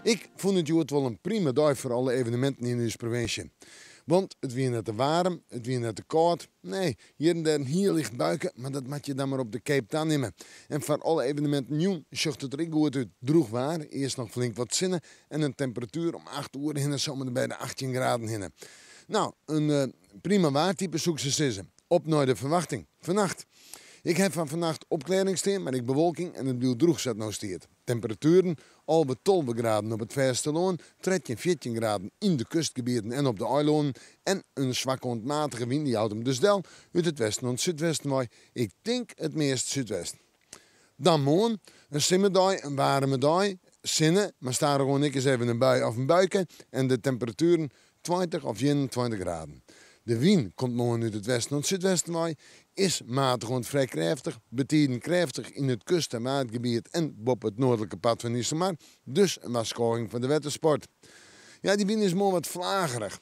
Ik fûn it hjoed wol in prima dei foar alle eveneminten yn ús provinsje. Want it wie net te waarm, it wie net te kâld. Nee, hjir en dêr in hiel licht buike, mar dat moat je dan mar op de keap tanimme. En foar alle eveneminten jûn sjocht it der ek goed út. Drûch waar, earst noch flink wat sinne en in temperatuer om 8 oere hinne samar by de 18 graden hinne. No, in prima waartype soe ik sa sizze. Op nei de ferwachting. Fannacht. Ik ha foar fannacht opklearrings stean, mar ek bewolking en it bliuwt drûch sa't it no stiet. Temperatueren, 11, 12 graden op it fêstelân, 13, 14 graden yn de kustgebieten en op de eilannen en in swakke oant matige wyn dy jout him dus del út it westen oant súdwesten wei. Ik tink it meast súdwesten. Dan moarn, in simmerdei, in waarme dei, sinne, mar stadichoan ek ris even in bui of in buike en de temperatueren 20 of 21 graden. De wyn komt moarn út it westen oant súdwesten wei, is matich oant frij krêftich, betiden krêftich yn it kust en waadgebiet en boppe it noardlike part fan Iselmar, dus in warskôging foar de wettersport. Ja, dy wyn is moarn wat flagerich.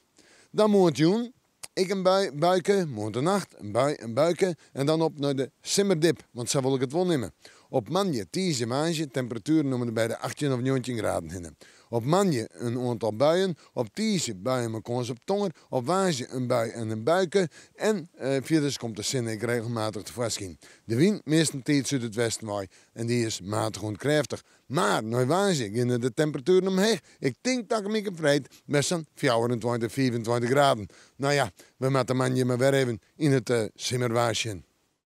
Dan moarntejûn, ek in bui, buike, moarntenacht in bui, in buike en dan op nei de simmerdip, want sa wol ik it wol nimme. Op moandei, tiisdei, woansdei temperatueren om en by de 18 of 19 graden hinne. Op moandei in oantal buien, op tiisdei buien mei kâns op tonger, op woansdei in bui en in buike en fierders komt de sinne ek regelmatich tefoarskyn. De wyn meastentiids út it westen wei en dy is matich oant krêftich. Mar nei woansdei geane de temperatueren omheech. Ik tink takom wike freed wer sa'n 24, 25 graden. No ja, we moatte moandei mar wer even yn it simmerwaar sjen.